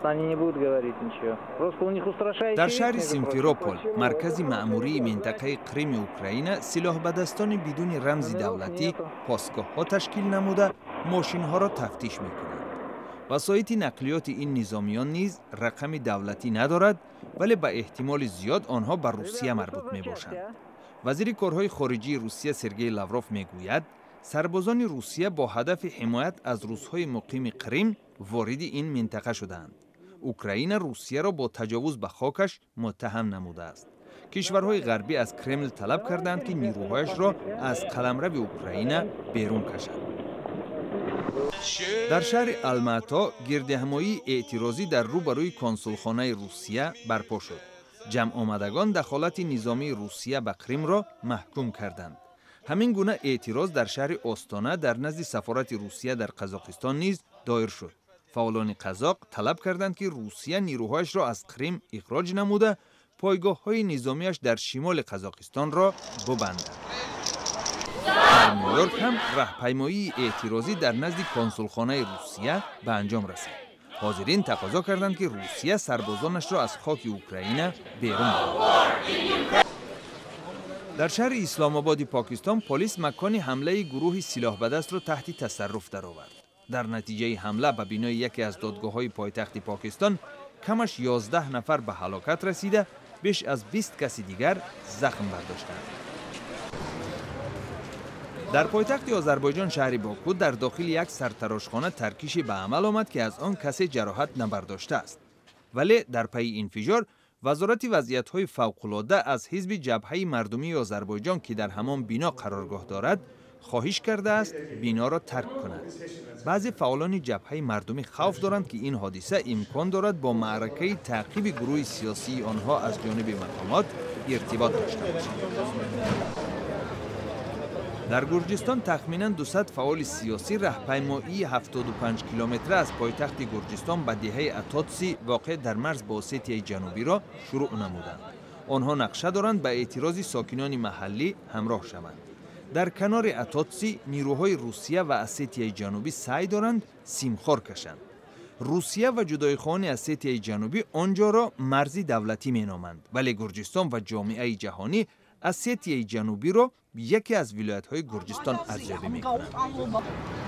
Они не будут говорить ничего. Просто у них устрашающий Дар вид, шаҳри между прочим. Симферопол, маркази маъмурии минтақаи Қрими Украина, силоҳбадастони бидуни рамзи давлатӣ постгоҳҳо ташкил намуда, мошинҳоро тафтиш мекунанд. Васоити нақлиёти ин низомиён низ рақами давлатӣ надорад, вале ба эҳтимоли зиёд онҳо ба Русия марбут мебошанд. Вазири корҳои хориҷии Русия Сергей Лавров мегӯяд, сарбозони Русия бо ҳадафи ҳимоят аз русҳои муқими Қрим вориди ин минтақа шудаанд. Украина Русияро бо таҷовуз ба хокаш муттаҳам намудааст. Кишварҳои ғарбӣ аз Кремл талаб карданд, ки нирӯҳояшро аз қаламрави Украина берун кашад. Дар шаҳри Алмато гирдиҳамоии эътирозӣ дар рӯбарӯи консулхонаи Русия барпо шуд. Ҷамъомадагон дахолати низомии Русия ба Қримро маҳкум карданд. Ҳамин гуна эътироз дар шаҳри Остона дар назди сафорати Русия дар Қазоқистон низ доир шуд. Фаъолони қазоқ талаб карданд, ки Русия нирӯҳояшро аз Қрим ихроҷ намуда, пойгоҳҳои низомиаш дар шимоли Қазоқистонро бубандад. Дар Ню-Йорк ҳам раҳпаймоии эътирозӣ дар назди консулхонаи Русия ба анҷом расид. Ҳозирин тақозо карданд, ки Русия сарбозонашро аз хоки Украина берун барад. Дар шаҳри Исломободи Покистон полис макони ҳамлаи гурӯҳи силоҳбадастро таҳти тасарруф даровард. Дар натиҷаи ҳамла ба бинои яке аз додгоҳҳои пойтахти Покистон камаш 11 нафар ба ҳалокат расида, беш аз 20 каси дигар захм бардоштанд. Дар пойтахти Озарбойҷон, шаҳри Боку, дар дохили як сартарошхона таркише ба амал омад, ки аз он касе ҷароҳат набардоштааст, вале дар пайи инфиҷор Вазорати вазъиятҳои фавқулодда аз ҳизби Ҷабҳаи мардумии Озарбойҷон, ки дар ҳамон бино қароргоҳ дорад, хоҳиш кардааст биноро тарк кунад. Баъзе фаъолони Ҷабҳаи мардумӣ хавф доранд, ки ин ҳодиса имкон дорад бо маъракаи таъқиби гурӯҳи сиёсии онҳо аз ҷониби мақомот иртибот дошта бошад. Дар Гурҷистон тахминан 200 фаъоли сиёсӣ раҳпаймоии 75 километра аз пойтахти Гурҷистон ба деҳаи Атотси, воқеъ дар марз бо Осетияи Ҷанубиро шурӯъ намуданд. Онҳо нақша доранд ба эътирози сокинони маҳаллӣ ҳамроҳ шаванд. Дар канори Атотси нирӯҳои Русия ва Осетияи Ҷанубӣ саъй доранд симхор кашанд. Русия ва ҷудоихоҳони Осетияи Ҷанубӣ он ҷоро марзи давлатӣ меноманд, вале Гурҷистон ва ҷомеаи ҷаҳонӣ Осетияи Ҷанубиро яке аз вилоятҳои Гурҷистон арзёбӣ мекунанд.